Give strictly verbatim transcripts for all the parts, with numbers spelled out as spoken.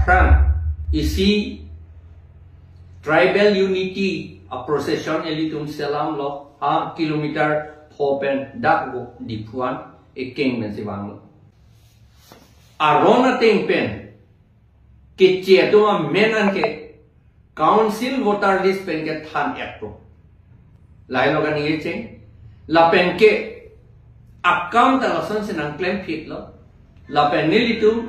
aphrang isi tribal unity a procession ilitum selam lo, ha kilometer pho pen dak go Diphu an ekeng pen si vanglo. Aron ateng pen keche atum amen an ke council voter list pen kethan-etpo. Lahelo kaningje cheng. Lapen ke akam ta lason si nangklem phitlo. Lapen nelitum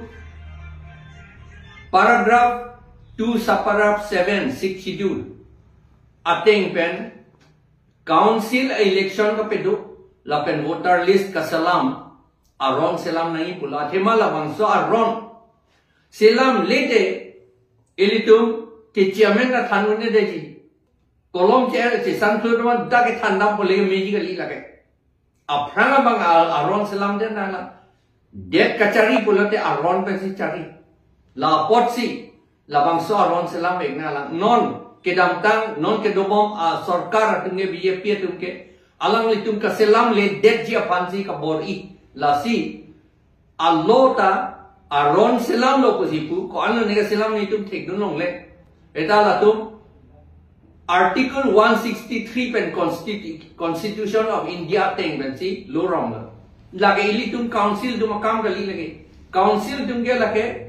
paragraph two subparagraph seven Sixth Schedule ateng pen council election kapado lapen voter list kaselam aron selam nangji pulo. Athema labangso aron selamle te ilitum keche amen ta than un-edetji. Kolom che-er che san thlo teman dak kethan dampo le meji kali lake. Aphrang abang a-, aron selamde nang la. Det kachari pulote aron pensi chari. La apotsi labangso aron selam-ik nang la. Non kedamtang, non kedobom asorkar atum ke, B J P atum ke alanglitum kaselamledetji aphansi kabor-i. Lasi a-law ta aron selamlo pusi pu, ko-an lo ne kaselam nelitum thekdun longle. Eta latum Article one sixty-three pen Constitu-, Constitution of India ateng pensi law ronglo. Lake ilitum council atum akam kali lake. Council atum ke lake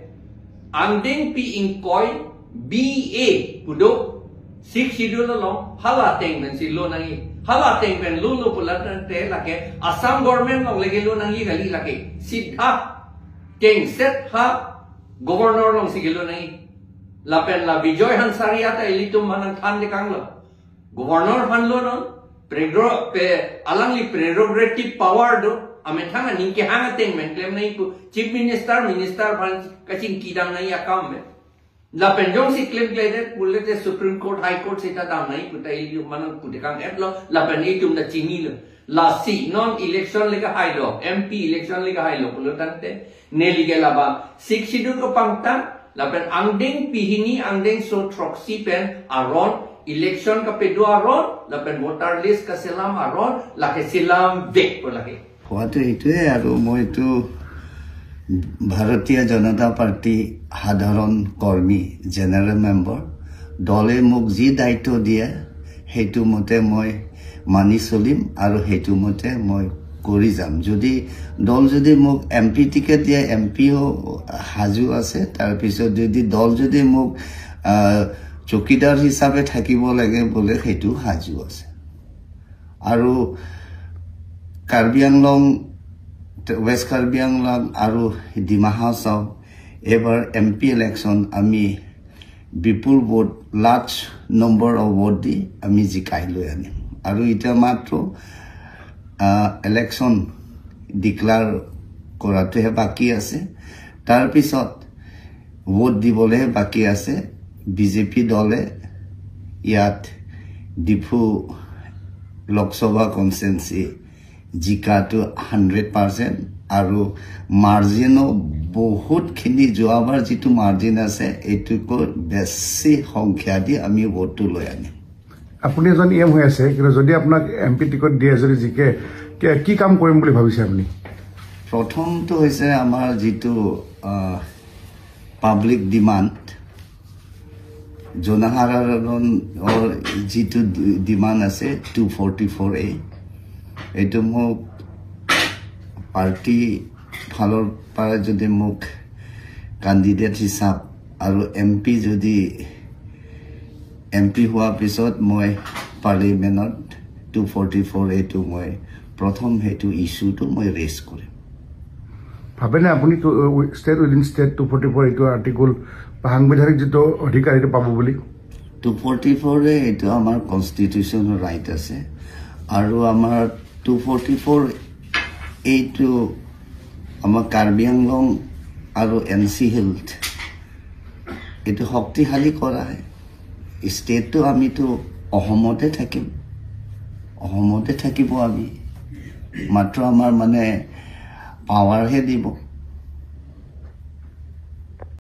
angdengpi ingkoi B A pu do, Sixth Schedule along hala ateng pensi law nangji. Hala ateng pen law lo pulote lake Assam government along le ke law nangji kali lake. Sidha kengset ha governor alongsi ke law nangji. Lapen la Bijoy Hansaria ta ilitum manang than dekanglo. Governor aphan law non, prero-, pe, alangli prerogative power do, amethang aning kehang ateng pen klem nangji pu, Chief Minister, Minister aphan kachingki dam nangji akam pen. Lapen jongsi klemkledet pulote Supreme Court, High Court seta dam nangji pu ta ilitum manang pu dekang-etlo, lapen itum ta chinilo. Lasi non election le kahailo, M P election le kahailo pulo tangte, neli ke laba Sixth Schedule kapangtang, lapen angdengpi hini angdengso throksi pen aron, election kapado aron, lapen voter list kaselam aron, lake selamvekpo lake. কোৱাটো এইটোৱে আৰু মইতো ভাৰতীয় জনতা পাৰ্টি সাধাৰণ কৰ্মী, general member. দলে মোক যি দায়িত্ব দিয়ে, সেইটো মতে মই মানি চলিম আৰু সেইটো মতে মই কৰি যাম। যদি দল যদি মোক এম পি টিকেট দিয়ে, এম পিও সাজু আছে। তাৰপিছত যদি দল যদি মোক, আহ, চকীদাৰ হিচাপে থাকিব লাগে বোলে, সেইটো সাজু আছে। আৰু কাৰ্বি আংলং, ৱেষ্ট কাৰ্বি আংলং আৰু ডিমা হাছাও এইবাৰ এম পি ইলেকশ্যন আমি বিপুল ভোট, লাৰ্জ নম্বৰ অফ ভোট দি আমি জিকাই লৈ আনিম। আৰু এতিয়া মাত্ৰ, আহ, ইলেকশ্যন ডিক্লেয়াৰ কৰাটোহে বাকী আছে। তাৰপিছত ভোট দিবলৈহে বাকী আছে। বি জে পি দলে ইয়াত ডিফু লোকসভা কনষ্টিটুৱেঞ্চি জিকাটো হাণ্ড্ৰেড পাৰ্চেণ্ট আৰু মাৰ্জিনো বহুতখিনি, যোৱাবাৰ যিটো মাৰ্জিন আছে, এইটোতকৈ বেছি সংখ্যা দি আমি ভোটটো লৈ আনিম। আপুনি এজন ই এম হৈ আছে, কিন্তু যদি আপোনাক এম পি টিকট দিয়ে, যদি জিকে, কি, কি কাম কৰিম বুলি ভাবিছে আপুনি? প্ৰথমটো হৈছে আমাৰ যিটো, আহ, পাব্লিক ডিমাণ্ড, জনসাধাৰণৰ যিটো ডি-, ডিমাণ্ড আছে টু ফৰ্টি ফ'ৰ এ, এইটো মোক পাৰ্টি ফালৰ পৰা যদি মোক কেণ্ডিডেট হিচাপ আৰু এম পি যদি, এম পি হোৱাৰ পিছত মই পাৰ্লিমেণ্টত টু ফৰ্টি ফ'ৰ এইটো মই প্ৰথম সেইটো ইছ্যুটো মই ৰেইজ কৰিম। ভাবেনে আপুনি state within state two forty four এইটো আৰ্টিকল বা সাংবিধানিক যিটো অধিকাৰ, এইটো পাব বুলি? টু ফৰ্টি ফ'ৰ এ এইটো আমাৰ কনষ্টিটিউশ্যনৰ ৰাইট আছে আৰু আমাৰ টু ফৰ্টি ফ'ৰ এইটো আমাৰ কাৰ্বি আংলং আৰু এন চি হিলছ এইটো শক্তিশালী কৰা হয়। ষ্টেটটো আমিতো অসমতে থাকিম, অসমতে থাকিব আমি। মাত্ৰ আমাৰ মানে পাৱাৰহে দিব,